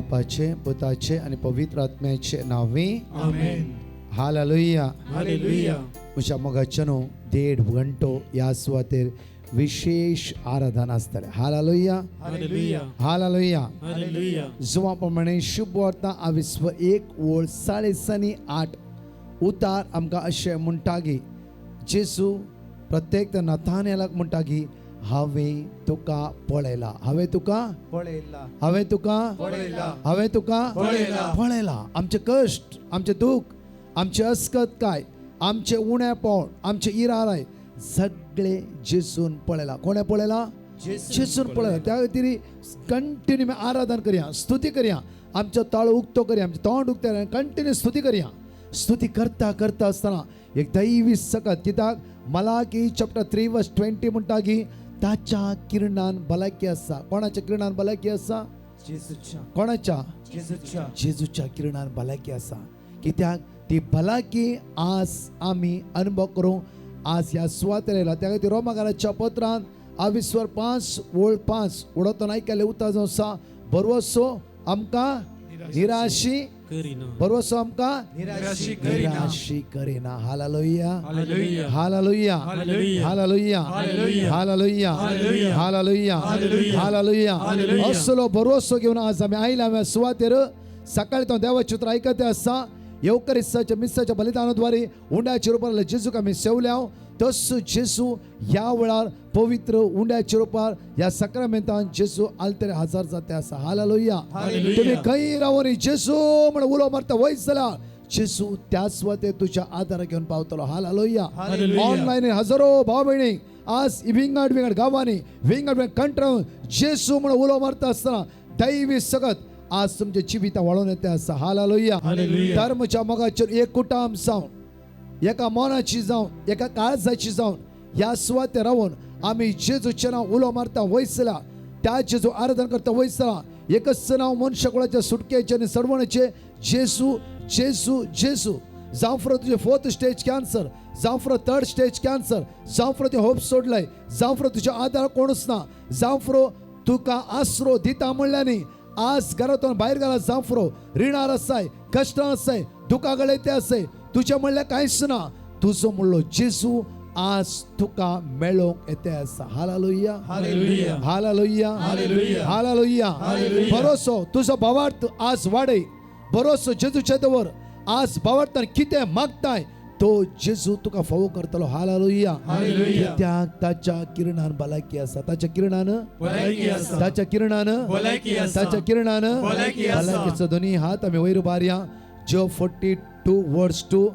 बापाचे, पुताचे आनी पवित्र आत्म्याचे नांवे. आमेन. हालेलुया. हालेलुया. म्हज्या मोगाच्यानो, देड घंटो ह्या सुवातेर विशेष आराधना आसतलें. हालेलुया. हालेलुया. हालेलुया. हालेलुया. जुवा प्रमाणे शुभ वार्ता आविस्व 1 ओळ 8.5 उतार आमकां अशें म्हणटा की जेजू प्रत्येक नथानेलाक म्हणटा की हांवें तुका पळयला, हांवें तुका पळयला, हांवें तुका पळयला, हांवें तुका पळयला. पळयला. आमचे कश्ट, आमचें दूख, आमचें अस्कत काय, आमचें उणेपण, आमचें इराराय सगळे जेजून पळयला. कोणें पळयला? जेजून पळयला. त्या खातीर कंटिन्यू आमी आराधन करया, स्तुती करया, आमचो ताळो उक्तो करया, आमचें तोंड उक्तें करया, कंटिन्यू स्तुती करया. स्तुती करता करता आसतना एक दैवी सकत, कित्याक मलाकी चॅप्टर 3 वर्स 20 म्हणटा की ताच्या किरणान भलायकी आसा. कोणाच्या किरणान भलायकी आसा? जेजूच्या. कोणाच्या? जेजूच्या. जेजूच्या किरणान भलायकी आसा. कित्याक ती भलायकी आज आमी अनुभव करूंक आज ह्या सुवातेर येयला. त्या खातीर रोमाकाराच्या पत्रान आविस्वर 5 ओळ 5 उडोतना आयकल्लें उतर जावन आसा, बरवसो आमकां निराशी करीना. बरवसो आमकां निराशी करीना. निराशी करीना. Hallelujah. Hallelujah. Hallelujah. Hallelujah. Hallelujah. Hallelujah. Hallelujah. Hallelujah. Hallelujah. Hallelujah. Hallelujah. Hallelujah. असलो भरवसो घेवन आज आमी आयला ह्या सुवातेर. सकाळी तो देवाचें उतर आयकते आसा. येवकरिस्ताच्या मिसाच्या बलिदानाद्वारे उंड्याच्या रुपार जेजूक आमी सेवल्या, तस जेजू ह्या वेळार पवित्र उंड्याच्या रुपार ह्या सक्रामेंतान जेजू आलतरे हजर जाते आसा. हालेलुया. हालेलुया. तुमी खंय रावून जेजू म्हण उलो मारता वयस जाल्यार जेजू त्या सुवातेर तुज्या आदाराक घेवन पावतलो. हालेलुया. हालेलुया. ऑनलायन हजारो भाव भयणी आज विंगड विंगड गांवांनी, विंगड विंगड कंट्रान जेजू म्हण उलो मारता आसतना दैवी सगत आज तुमच्या जिविता वाळोवन येते आसा. हालेलुया. हालेलुया. तर म्हज्या मोगाचेर एक कुटाम जावन, एका मनाची जावन, एका काळजाची जावन ह्या सुवातेर रावन आमी जेजूचें नांव उलो मारता वयसला, त्या जेजू आराधन करता वयसला, एकच नांव मनशाकुळाच्या सुटकेचें आनी सरवणेचें, जेजू, जेजू, जेजू. जावं फुरो तुजें 4th stage cancer, जावं फुरो 3rd stage cancer, जावं फुरो तुवें होप सोडलय, जावं फुरो तुज्या आदार कोणूच ना, जावं फुरो तुका आसरो दिता म्हणल्यार न्ही, आज घरांतून भायर घाला, जावं फुरो रिणार आसाय, कश्टां आसाय, दुकां गळयते आसाय, तुजें म्हणल्यार कांयच ना, तुजो म्हणलो जेजू आज तुका मेळोवंक येते आसा. Hallelujah. Hallelujah. Hallelujah. Hallelujah. Hallelujah. Hallelujah. भरोसो तुजो भावार्थ आज वाडय, भरोसो जेजूचे दवर. आज भावार्थान कितें मागताय तो जेजू तुका फावो करतलो. हालेलुया. हालेलुया. कित्याक ताच्या किरणान भलायकी आसा. ताच्या किरणान भलायकी आसा. ताच्या किरणान भलायकी आसा. ताच्या किरणान भलायकी आसा. भलायकीचो दोनी हात आमी वयर उबारया. Job 42 verse 2,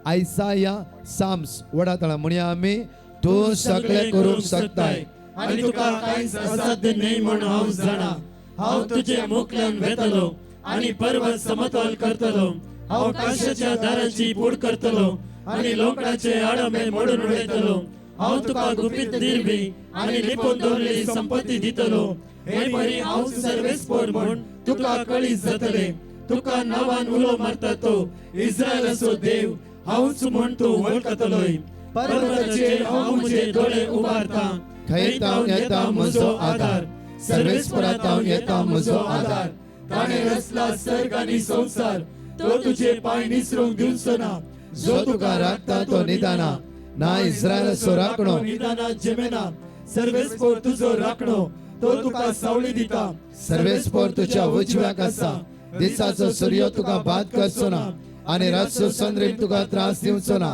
Isaiah, Psalms वडा तळा म्हणया आमी, तूं सगळें करूंक शकताय आनी तुका कांयच असाध्य न्हय म्हण हांव जाणा. हांव तुजे मोकल्यान वेतलो आनी पर्वत समतोल करतलो. हांव काशाच्या दारांची पूड करतलो आनी लोकडाचे आडमे मोडून उडयतलो. हांव तुका गुपीत दिरवी आनी लिपोवन दवरलेली संपत्ती दितलो. हे परी हांव सर्वेस्पोर म्हूण तुका कळीत जातले. तुका नांवान उलो मारता तो इस्रायलाचो देव हांवच म्हूण तूं वळखतलोय. पर्वताचेर हांव म्हजे दोळे उबारता, खंय तावन येता म्हजो आदार? सर्वेस्परा तावन येता म्हजो आदार. ताणें रचला सर्ग आनी संवसार, तो तुजे पांय निसरूंक दिवचो ना. जो तुका राखता तो निदाना ना, इस्रायलाचो राखणो निदाना जेमेना. सर्वेस्पोर तुजो राखणो, तो तुका सावळी दिता. सर्वेस्पोर तुज्या उजव्याक आसा. दिसाचो सूर्य तुका बाद करचो ना आनी रातचो चंद्रीम तुका त्रास दिवचो ना.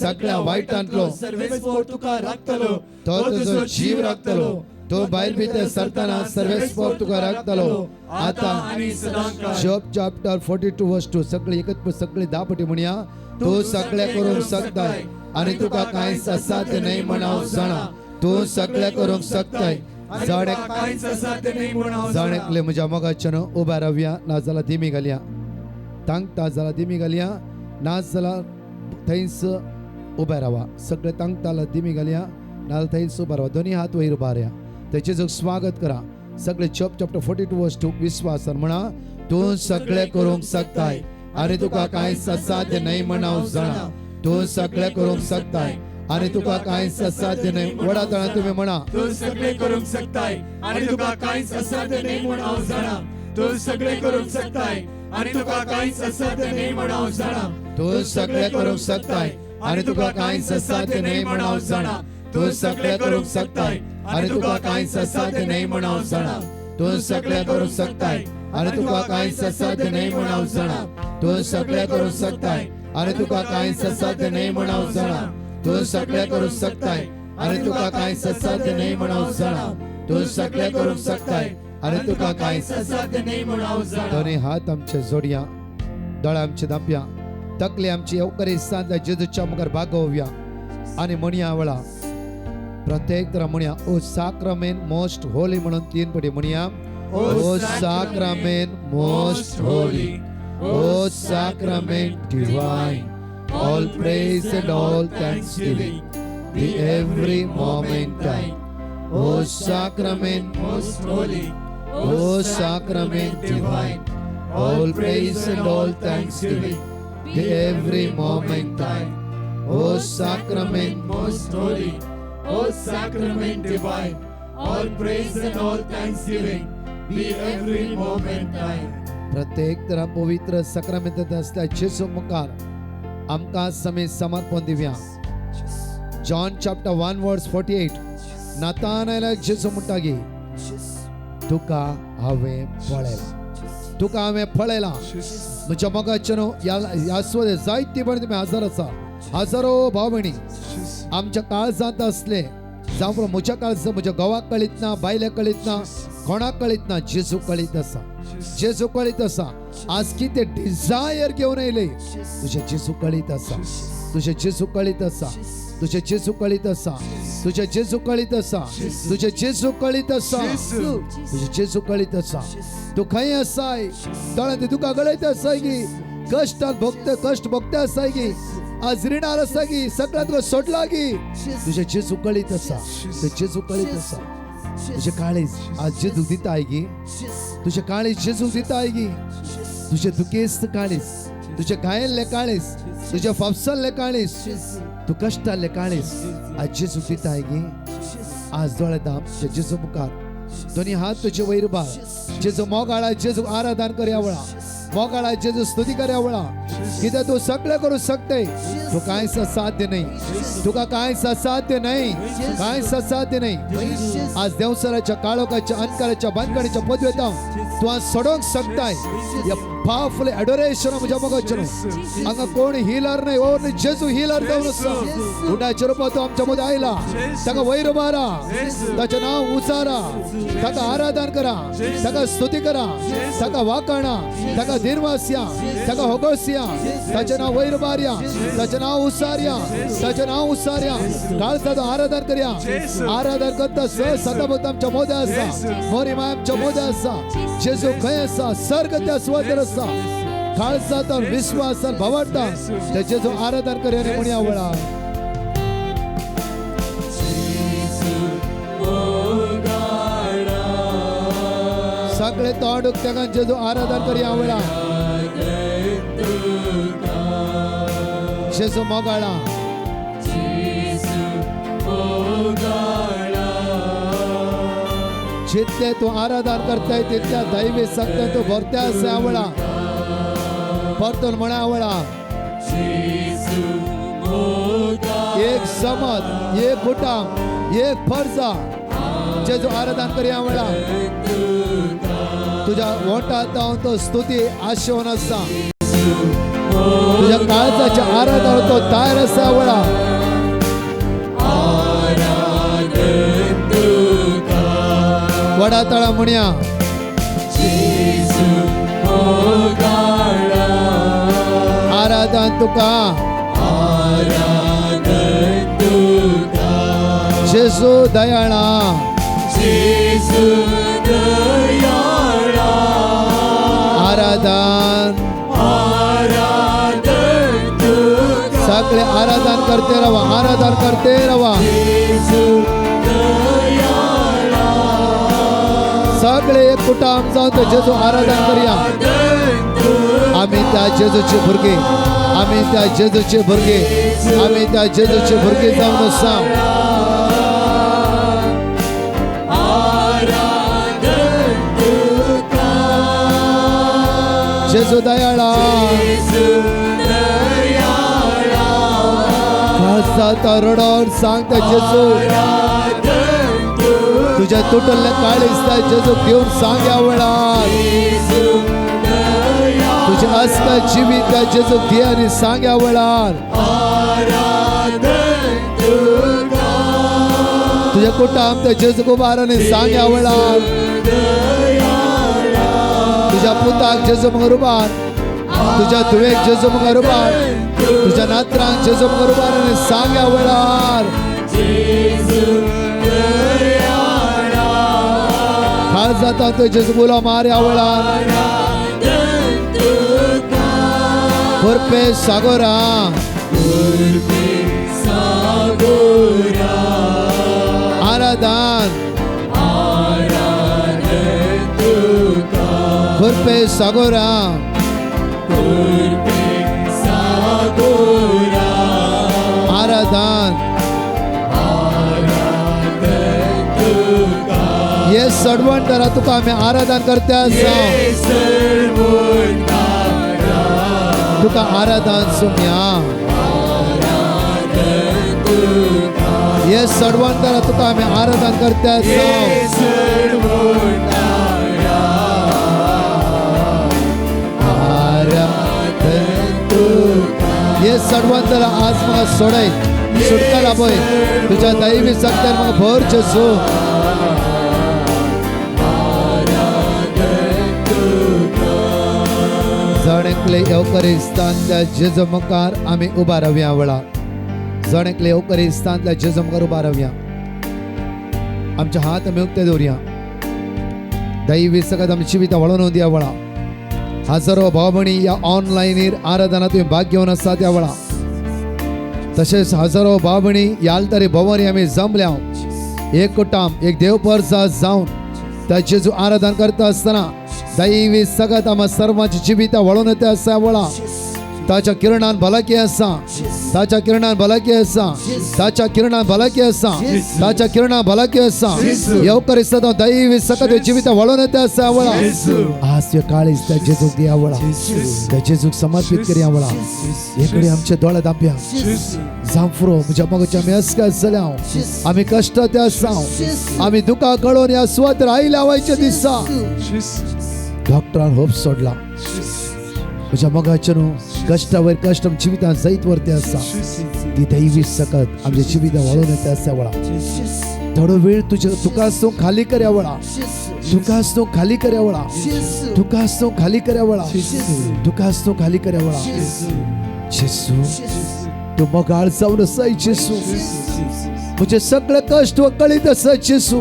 सगळ्या वायटांतलो सर्वेस्पोर तुका राखतलो, तो तुजो जीव राखतलो. तो भायर भितर सरतना सर्वेस्पोर तुका राखतलो, आता आनी सदांकाळ. जॉब चॅप्टर 42 वर्स 2, सगळे एकत्र सगळे 10 पटी म्हणया, तूं सगळें करूंक शकताय आनी तुका कांयच असाध्य न्हय म्हण हांव जाणा. तूं सगळें करूंक शकताय. आनी तुका कांयच असाध्य न्हय म्हूण हांव जाण जाणा. एकले म्हज्या मोगाच्यान उबा रावया, ना जाल्यार दिमी घालया. तांकता जाल्यार दिमी घालया, ना जाल्यार थंयच उबे रावा. सगळे तांकता जाल्यार दिमी घालया, ना जाल्यार थंयच उबा रावा. दोनी हात वयर उबारया, तेचें स्वागत करा. सगळे जॉब चॅप्टर 42 वर्स 2 विस्वासान म्हणा, तूं सगळें करूंक शकताय आनी तुका कांयच असाध्य न्हय म्हण हांव जाणा. तूं सगळें करूंक शकताय आनी तुका कांयच असाध्य न्हय. वडा तळा तुमी म्हणा, तूं सगळें करूंक शकताय आनी तुका कांयच असाध्य न्हय म्हूण हांव जाणा. तूं सगळें करूंक शकताय आनी तुका कांयच असाध्य न्हय म्हण हांव जाणा. तूं सगळें करूंक शकताय आनी तुका कांयच असाध्य न्हय म्हण हांव जाणा. तूं सगळें करूंक शकताय आनी तुका कांयच असाध्य न्हय म्हण हांव जाणा. तूं सगळें करूंक शकताय आनी तुका कांयच असाध्य न्हय म्हण हांव जाणा. तूं सगळें करूंक शकताय आनी तुका कांयच असाध्य न्हय म्हण हांव जाणा. तूं सगळें करूंक शकताय आनी तुका कांयच असाध्य न्हय म्हण हांव जाणा. तूं सगळें करूंक शकताय आनी तुका कांयच असाध्य न्हय म्हण हांव जाणा. दोनी हात आमचे जोडया, दोळे आमचे धांपया, तकली आमची येवकरी जेजूच्या मुखार बागोवया आनी म्हणया वेळा प्रत्येक तरा म्हणया ओ साक्रामेन मोस्ट होली म्हणून 3 पटी म्हणया. O sacrament most holy, O sacrament divine, all praise and all thanksgiving be every moment thine. O sacrament most holy, O sacrament divine, all praise and all thanksgiving be every moment thine. O sacrament most holy, O sacrament divine, all praise and all thanksgiving be every moment thine. प्रत्येक तरा पवित्र साक्रामेंतांत असल्या जेजू मुखार आमकां समेत समर्पण दिवया. John chapter 1 verse 48. नातानायला जेजू म्हणटा की तुका हांवें पळयलां, तुका हांवें पळयलां. म्हज्या मोगाचें न्हू ह्या सुवातेर जायती बरी तुमी हजर आसा, हजारो भाव भयणी आमच्या काळजांत असले, जावं म्हज्या काळजांत, म्हज्या घोवाक कळीत ना, बायलेक कळीत ना, कोणाक कळीत ना, जेजू कळीत आसा, जेजू कळीत आसा. आज कितें डिजायर घेवन येयले तुजें जेजू कळीत आसा, तुजें जेजू कळीत आसा, तुजें जेजू कळीत आसा, तुजें जेजू कळीत आसा, तुजें जेजू कळीत आसा, तुजें जेजू कळीत आसा. तूं खंय आसाय, दोळ्यांत तुका गळयत आसाय की कश्टान भोगता, कश्ट भोगता आसाय की आज रिणार आसा की सगळ्यां तुका सोडला की तुजें जेजू कळीत आसा, तुजें जेजू कळीत आसा. तुजें काळीज आज जेजू दिताय की, तुजें काळीज जेजू दिताय की, तुजें दुखेस्त काळीज, तुजें घायल्लें काळीज, तुजें फाफसल्लें काळीज, तूं कश्टाल्लें काळीज आज जेजू दिताय की. आज दोळे धांप जेजू मुखार, दोनी हात तुजे वयर बाळ, जेजू मोगाळा जेजू आराधन करया वेळा, मोगाळा जेजू स्तुती करया वेळा. कित्याक तूं सगळें करूंक शकताय, तूं कांयच असाध्य न्हय, तुका कांयच असाध्य न्हय, कांयच असाध्य न्हय. आज देवसराच्या काळोखाच्या अंधकाराच्या बांदकाणीच्या पदवेता तूं आज सोडोवंक शकताय. ह्या पावरफुल एडोरेशन म्हज्या मोगाचें न्हू, हांगा कोण हिलर न्हय, ओनली जेजू हिलर जावन आसा. उंडाच्या रुपांत तो आमच्या मदें आयला, ताका वयर मारा, ताचें नांव उचारा, ताका आराधन करा, ताका स्तुती करा, ताका वाकाणा, ताका धीरवासया, ताका होगोसया, ताचें नांव वयर मारया, ताचें नांव उसारया, ताचें नांव उसारया. काळजाचो आराधन करया. आराधन करता सदाबोत आमच्या मोदें आसा, मोरी माय आमच्या मोदें आसा. जेजू खंय आसा, सर्ग त्या सुवातेर आसा. काळजांत विस्वासान भावार्था त्या जेजू आराधन करया आनी म्हणया वेळा. सगळे तोंड उक्तें जेजू आराधन करया वेळा. जेजू मोगाळा, जितले तूं आराधन करताय तितल्या दैवी शक्ती तूं भरते आसा वेळा. परतून म्हणा वेळा, एक समज, एक कुटाम, एक फर्जा जेजू आराधन करया वेळा. तुझ्या वोंठांत तो स्तुती आशेवन आसा, तुझ्या काळजाच्या आराधन तो तयार आसा वेळा. वडा तळा म्हणया, आराधन तुका, जेजू दयाळा, आराधन. सगळे आराधन करते रवा, आराधन करते रवा. सगळे एक कुटाम जावन तो जेजू आराधन करया. आम्ही त्या जेजूचे भुरगे, आम्ही त्या जेजूचे भुरगे, आम्ही त्या जेजूचे भुरगे जावन आसा. जेजू दयाळा. खासा रडोन सांगता जेजू, तुझ्या तुटल्ल्या काळीज त्या जेजू घेऊन सांग या वेळार. तुझ्या आसता जिवीत त्या जेजू घे आणि सांग या वेळार. तुझ्या कुटाम त्या जेजू उभार आणि सांग या वेळार. तुझ्या पुताक जेजू मुखार उभार, तुझ्या धुवेक जेजू मुखार उभार, तुझ्या नात्रांक जेजू मुखार उभार आणि सांग या वेळार. खाल जाता तो जेजू बोला मार या वेळार. खुरपे सागोरा आराधन, खुरपे सागोरा आराधन. ये सडवण तुका आमी आराधन करते आसा, तुका आराधन सुम्या. ये सडवण तुका आमी आराधन करते आसा. ये सडवण आज म्हाका सोडय, सुटका लाभय तुझ्या दैवी शक्त्यान म्हाका भर जेजू. जण एकले येवकरिस्तांतल्या जेजू मुखार आमी उबा रावया वेळा. जण एकले येवकरिस्तांतल्या जेजू मुखार उबा रावया. आमचे हात आमी उक्ते दवरया. दैवी सगळ्यात आमची जिवितां वळोवन दिया वेळा. हजारो भाव भयणी ह्या ऑनलायनीर आराधना तुवें भाग घेवन आसा त्या वेळा. तशेंच हजारो भाव भयणी ह्या आल्तारी भोंवरी आमी जमल्या एक कुटाम एक देव परसा जावन त्या जेजू आराधन करता आसतना दैवी सगळ्यात आम्हा सर्वांची जिवितां वळोवन येता आसा वेळा. ताच्या किरणान भलायकी आसा, ताच्या किरणान भलायकी आसा, ताच्या किरणान भलायकी आसा, ताच्या किरणान भलायकी आसा. येवकरिस्ता दैवी सगळ्यात जिवितां वळोवन येता आसा वेळा. आज तुवें काळीज त्या जेजूक दिया वेळा, त्या जेजूक समर्पीत करया वेळा. हेकडे आमचे दोळे धांपया. जांफरो म्हज्या मोगाच्या आमी अस्कस जाल्या, आमी कश्टात आसा, आमी दुकां कळोवन ह्या सुवातेर आयल्या वयच्या दिसा. डॉक्टरान होप सोडला. म्हज्या मोगाचे न्हू कश्टावयर कश्ट आमच्या जिवितान जैत वरते आसा. ती दैवी सकत आमच्या जिवितान वळोवन येता आसा वेळा. थोडो वेळ तुझ्या तुकाच तूं खाली करया वेळा, तुकाच तूं खाली करया वेळा, तुकाच तूं खाली करया वेळा, तुकाच तूं खाली करया वेळा. जेजू तूं मोगाळ जावन आसाय जेजू, म्हजे सगळे कश्ट कळीत आसा जेजू.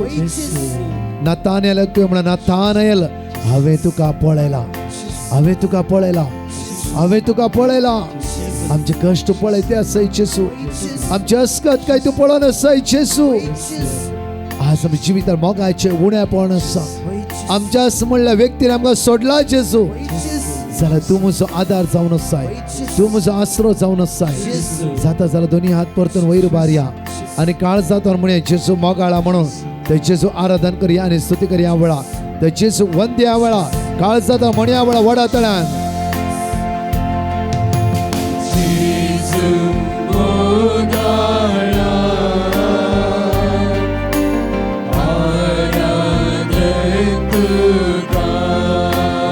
नातानेल तुवें म्हणा, नातानेल हांवें तुका पळयला, हांवें तुका पळयला, हांवें तुका पळयला. आमचे कश्ट पळयते आसाय जेजू, आमचे अस्कत काय तूं पळोवन आसाय जेजू. आज आमच्या जिवितार मोगाचें उणेपण आसा. आमच्या म्हणल्या व्यक्तीन आमकां सोडला जेजू, जाल्यार तूं म्हजो आदार जावन आसाय, तूं म्हजो आसरो जावन आसाय. जाता जाल्यार दोनी हात परतून वयर उबारया आनी काळजांत म्हणया जेजू मोगाळा म्हणून. ते जेजू आराधन करया आनी स्तुती करया वेळा. ते जेजू वंद्या वेळा काळजांत म्हणया वेळा वडा तळ्यान.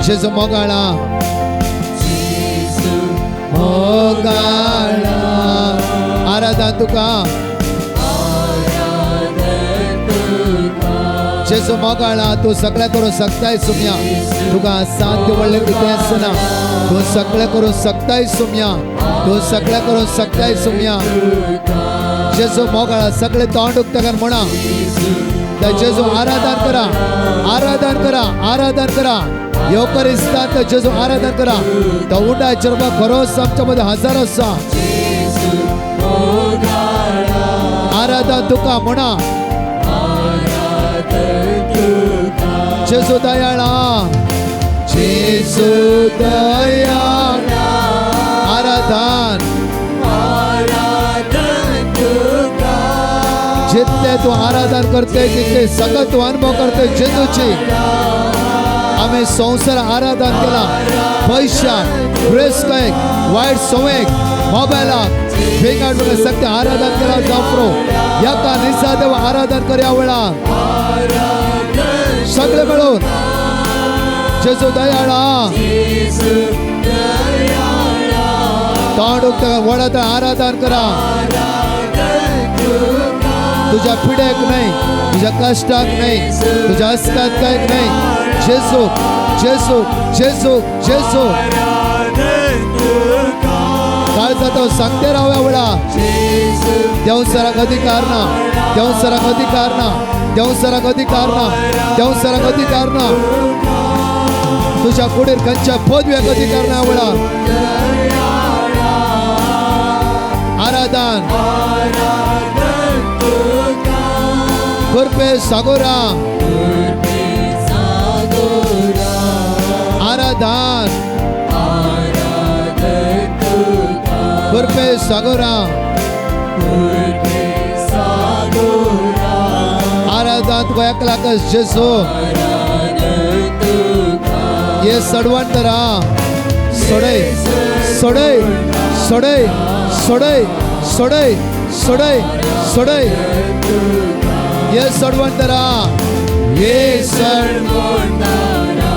जेजू मोगाळा, मोगाळा. आराधन तुका जेजू मोगाळा. तूं सगळें करूं शकताय सुम्या, तुका साध्य व्हडलें कितें आसना. तूं सगळें करूं शकताय सुम्या, तूं सगळें करूं शकताय सुम्या. जेजू मोगाळा. सगळें तोंड उक्तें कर म्हणा त्या जेजू आराधन करा, आराधन करा, आराधन करा. येवकरिस्तांत जेजू आराधन करा. तो उंडाचेर खरोच आमच्या मध्ये हजार आसा. आराधन तुका म्हणा जेजू दयाळा, जेजू दयाळा. आराधन जितले तूं आराधन करते तितले सगळं तूं अनुभव करते जेजूची. आमी संवसार आराधन केला, पैशाक, ड्रेसकायक, वायट संवयेक, मोबायलाक, विंगड विंगड शक्ती आराधन केला जावं. एका निसा देव आराधन करया वेळा सगळे मेळून जेजू दयाळा तोंड उक्ता वडात आराधन करा. तुझ्या पिड्याक नाही, तुझ्या कष्टाक नाही, तुझ्या अस्कात काय नाही. जेजू जेजू जेजू जेजू काळजात सांगते राव्या वेळा. देवसराक अधिकार ना, देवसराक अधिकार ना, देवसराक अधिकार ना, देवसराक अधिकार ना. तुझ्या कुडीर खंयच्या पदव्याक अधिकार ना वेळा. आराधन कृपे सागोरा आराधन कृपे सागोरा आराधन तुका एकलाकच जेजू. ये सडवंतरा सोडय सोडय सोडय सोडय सोडय सोडय सोडय. ये सडवंतरा ये सडवंतरा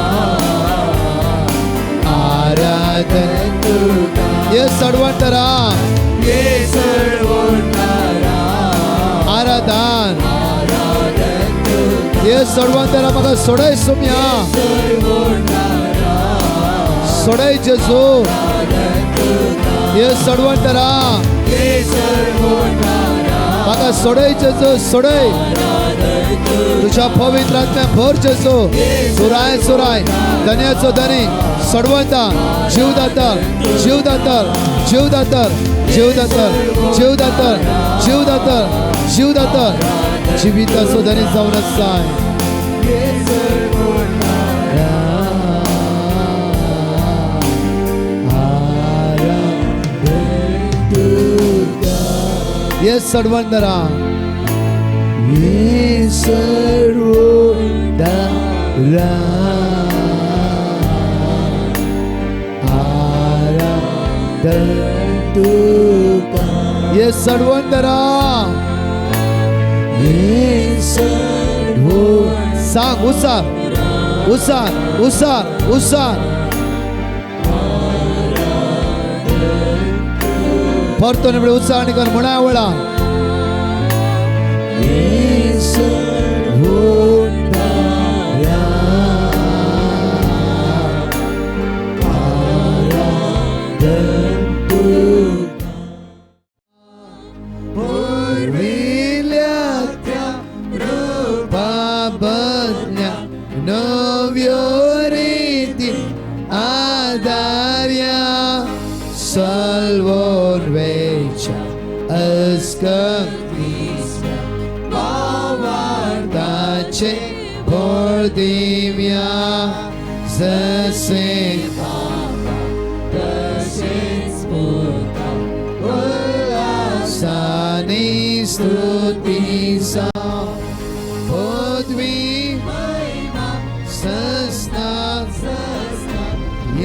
आराधन ये सडवंतरा ये सडवंतरा आराधन ये सडवंतरा. म्हाका सोडय सुम्या सोडय जेजू. ये सडवंतरा म्हाका सोडय जेजू सोडय. तुझ्या पवित्र आत्म्या भर जेजू. सुराय सुराय धन्याचो धनी सडवंता जीवदातर जीवदातर जीवदातर जीवदातर जीवदातर जीवदातर जीवदातर जिविताचो धनी जावन आसाय. ये सडवंतरा ये सडवंतरा आराधन तुका. ये सडवंतरा ये सडवंतरा. सांग उसार उसार उसार उसार परतून उत्साह आनी कर म्हणा वेळा. पुर्विल्या त्या रूपा बदल्या नव्यो रिती आदार्या सल्वोन वेच्या अस्कतीच्या भावार्थाचे फळ दिव्या. जसे बाबा तसेच पुता उल्हासाने स्तुतीचा पदवी महिमा सस्ना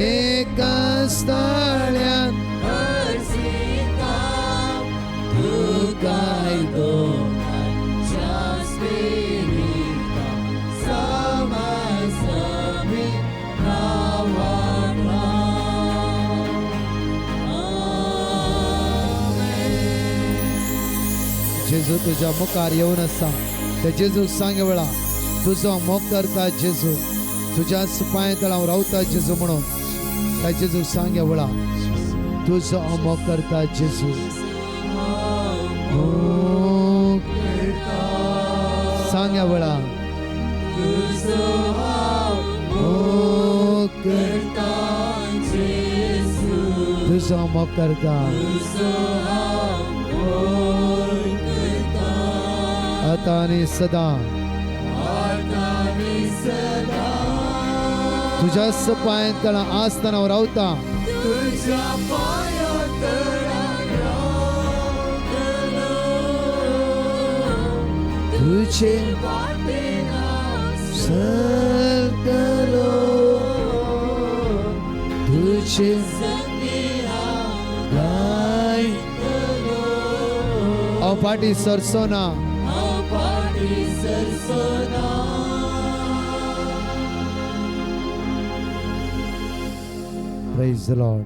एका स्थळ्यात तुकाय दोनाच्या स्पिरिता समासमी नावाना. जेजू तुझ्या मुखार येवन आसा. ते जेजूक सांग वेळा तुजो मोग करता जेजू, तुझ्याच पांय तळां हांव रावता जेजू म्हणून. त्या जेजूक सांग वेळा तुजो मोग करता जेजू. सांग वेळा मोग करता तुजो मोग करता. आता आनी सदा तुझ्याच पांय तळां आसतना हांव रावता. तुझे चलतलो. जेजूचे गायतलो. हांव फाटीं सरचो ना. Praise the Lord.